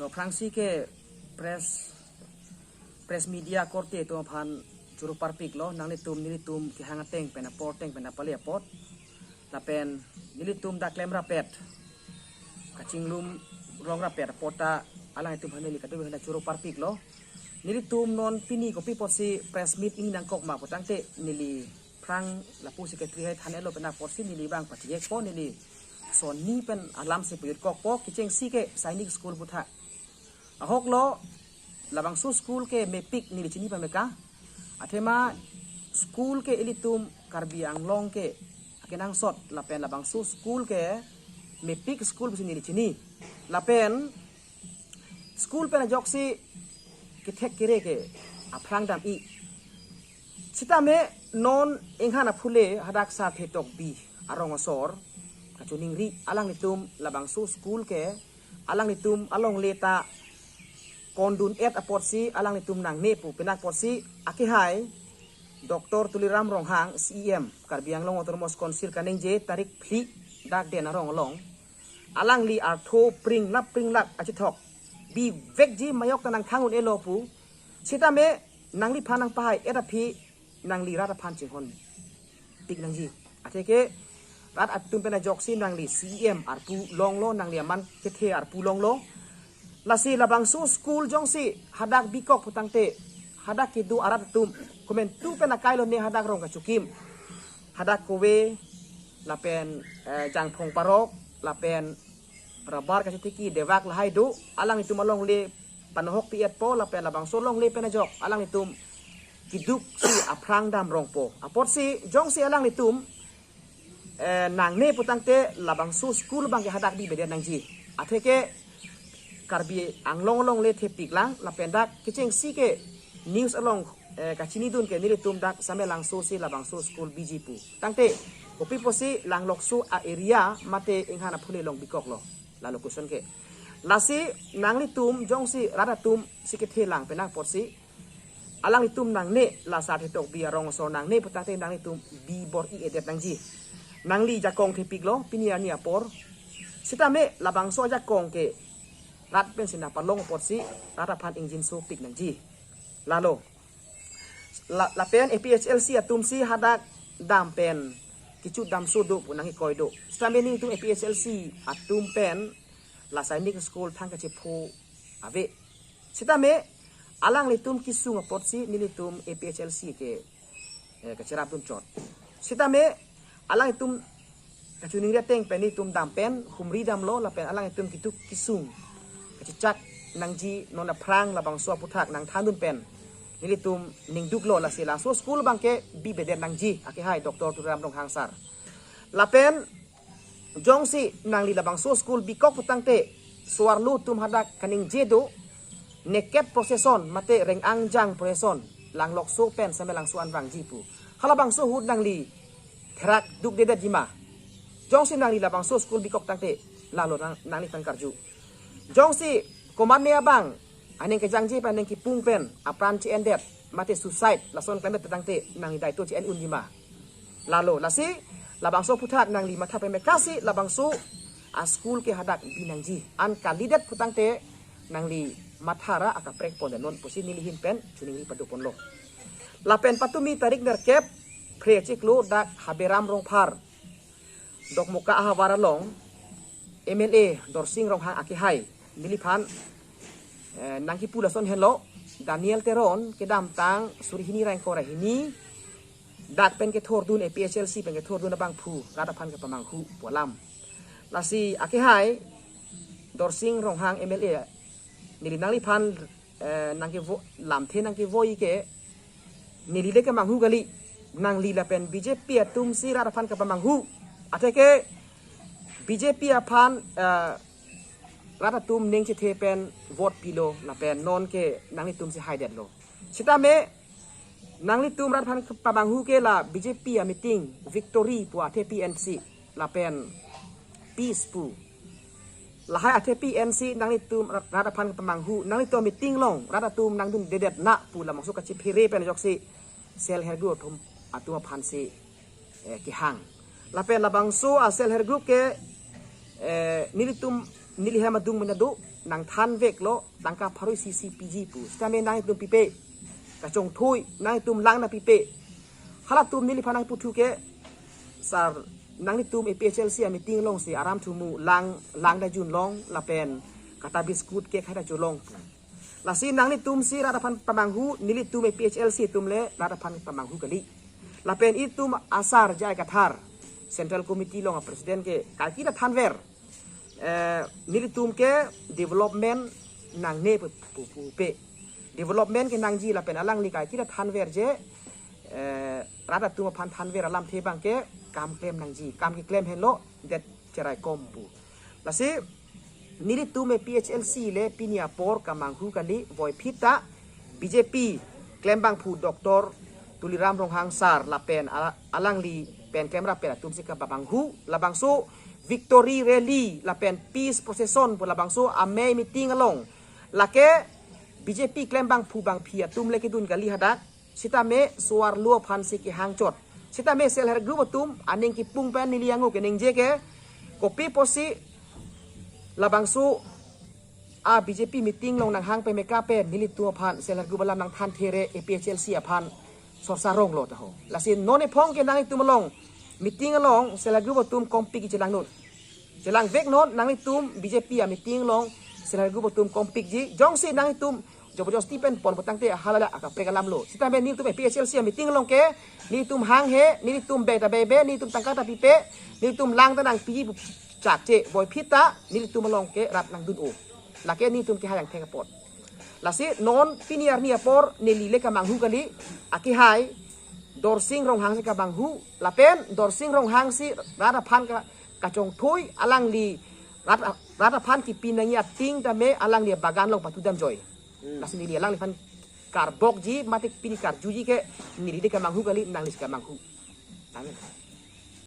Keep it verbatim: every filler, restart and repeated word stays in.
Aphrangsi ke press press media korte atum aphan choro parpiklo, nanglitum nelitum kehang ateng pen apor ateng pen apale apot. Lapen nelitum dak klem rapet, kachinglum rong rapet apot ta alanglitum aphan neli kadokave aphan choro parpiklo. Nelitum non pini kopi apotsi press meet ingni nangkok ma pu tangte neli aphrang lapu secretary hai than-etlo pen apotsi neli bang pachijekpo, neli sonni pen alamsi pajut kokpo, kechengsi ke Sainik School aphuthak. Ahoklo, labangso school ke mepik neli chini pameka. Athema school ke ilitum Karbi Anglong ke akenangsot lapen labangso school ke mepik school pusi neli chini. Lapen school pen ajoksi kethek kere ke aphrang dam-i. Sitame non inghan aphule hadak Sarthe Tokbi arong asor kachiningri, alanglitum labangso school ke alanglitum alongle ta kondun-et apotsi alanglitum nangne pu, penap apotsi akehai Doctor Tuliram Ronghang, C E M, Karbi Anglong Autonomous Council kaningje tarik phli dak Den arong along alangli artho pringlap pringlap achethok bivekji, majok ta nangkhang un-elo pu. Sitame nangliphan nangpahai-et aphi nangli rat aphan chinghonpik nangji. Atheke rat atum pen ajoksi nangli C E M arpu longlo, nangli aman kethe arpu longlo. Lasi labangso school jongsi hadak bikok pu tangte, hadak kedo arat atum komantu pen akailo ne hadak rong kachokim, hadak kove lapen eh, jangphong parok lapen rabar kachetheki dewak lahai do, alanglitum alongle panohok pi-etpo lapen labangso longle pen ajok alanglitum keduksi aphrang dam rongpo. Apotsi jongsi alanglitum eh, nangne pu tangte labangso school abangke hadak bibedet nangji. Atheke Karbi Anglong alongle thepiklang lapen dak kechengsi ke news along eh, kachinidun ke nelitum dak Samelangso si labangso school biji pu. Tangte kopi apotsi Langlokso a-area mate inghan aphule along bikoklo, lalo question ke. Lasi nanglitum jongsi rat atum si kethe lang penap apotsi alanglitum nangne, la Sarthe Tokbi arong asor nangne pu tangte nanglitum bi bor-i-edet nangji. Nangli jakong thepiklo pini arni apor. Sitame labangso jakong ke rat pensi nangpalong apotsi rat aphan ingjinsopik nangji. Lalo la, lapen A P H L C atumsi hadak dam pen kecho damso do pu nangkoi do. Sitame nelitum A P H L C atum pen la Sainik School thang kachepho ave. Sitame alanglitum kesung apotsi nelitum A P H L C ke eh, kacherapdun chot. Sitame alanglitum kachiningri ateng pen nelitum dam pen humri damlo lapen alanglitum kedo kesung kachechak nangji, non aphrang labangso aphuthak nangthandun pen nelitum ningduklo, lasi laso school abangke bibedet nangji, akehai Doctor Tuliram Ronghang sir. Lapen jongsi nangli labangso school bikok pu tangte so-arlo atum hadak kaningje do, naked procession mate reng-angjang procession Langlokso pen Samelangso an vangji pu. Halabangso ahut nangli therak dukdedetji ma? Jongsi nangli labangso school bikok tangte, lalo nang, nangliphan karju. Jongsi komatne abang aning kejangje pen aning kepung pen apran che-endet mate suicide lason klemdet tangte nangli daito che-en unji ma? Lalo, lasi labangso aphuthak nangli matha pamekasi labangso a-school ke hadak bi nangji. An kalidet pu tangte nangli matha ra akaprek pon non pusi neli ahin pen chiningri padoponlo. Lapen patumi tarik nerkep Phre chiklo dak Haberam Rongphar Dokmoka ahavar along M L A Dorsing Ronghang akehai neliphan eh, nangkipu lason henlo, Daniel Teron kedamtang suri hini ra ingkoi ra hini dak pen kethordun, A P H L C pen kethordun abangphu rat aphan kepamanghu pu alam. Lasi akehai Dorsing Ronghang M L A neli nangliphan eh, nangkevo, lamthe nangkevoi ke neli le kemanghu kali, nangli lapen B J P atumsi rat aphan kepamanghu. Atheke B J P aphan eh, rat atum ning chethe pen vote pilo lapen non ke nanglitumsi haidetlo. Sitame nanglitum rat aphan kepamanghu ke la B J P a-meeting Victory pu athepi ansi lapen Peace pu lahai athepi ansi nanglitum rat, rat aphan kepamanghu, nanglitum meeting along rat atum nangdundedet na pu labangso kachiphere pen ajoksi self help group atum, atum aphansi eh, kehang. Lapen labangso a-self help group ke eh, nelitum neli hem adung mena do, nangthanveklo, tangka pharo isi isi piji pu. Sitame nanglitum pipe, kachongthui, nanglitum lang nangpipe. Halatum neliphan nangputhu ke, sir, nanglitum A P H L C a meeting alongsi aram thumu lang, lang dajun long, lapen kata biscuit ke khai dajun long pu. Lasi nanglitumsi rat aphan pamanghu, nelitum A P H L C atum le rat aphan pamanghu kali. Lapen itum asar J I Kathar, Central Committee along a president ke, kaike ta thanver. Eh, nelitum ke development nangne pu, pu, pupe. Development kenangji lapen alangli kaike ta thanver je, eh, rat atum aphan thanver alamthe abang ke kam klem nangji, kam keklem henlo, det cherai kom pu. Lasi, nelitum A P H L C le pini apor kamanghu kali, voiphit ta B J P klembangphu Doctor Tuliram Ronghang sir lapen ala-, alangli pen klemrap pen atumsi kapamanghu, labangso victory rally lapen peace procession pu labangso amei meeting along. Lake B J P klembangphu bangphi atum le kedun kali hadak, sitame so-arlo aphansi kehang chot. Sitame self help group atum aning kipung pen neli angu keningje ke, kopi pusi labangso a B J P meeting along nanghang pemeka pen nelitum aphan self help group alam nangthanthe re A P H L C aphan sorsa ronglo ta ho. Lasi non ephong ke nanglitum along meeting along self help group atum kompik chelang non. Chelangvek non, nanglitum B J P a meeting along self help group atum kompikji, jongsi nanglitum jobojosti pen pon putangte hala la akaprek alamlo. Sitame nelitum A P H L C a meeting along ke, nelitum hanghe, nelitum be ta bebe, nelitum tangka ta pipe, nelitum lang ta nangpiji pu chakche, voiphit ta nelitum along ke rat nangdun-o. Lake nelitum kehai angthek apot. Lasi non pini arni apor neli le kamanghu kali, akehai Dorsing Ronghang si kamanghu, lapen Dorsing Ronghang si rat aphan ka, kachongthui, alangli rat, rat aphan kipi nangji ating tame alangli bagan along patu damjoi. Hmm. Lasi neli alangliphan karbokji mate pini karjuji ke neli le kamanghu kali, nangli si kamanghu. Amen.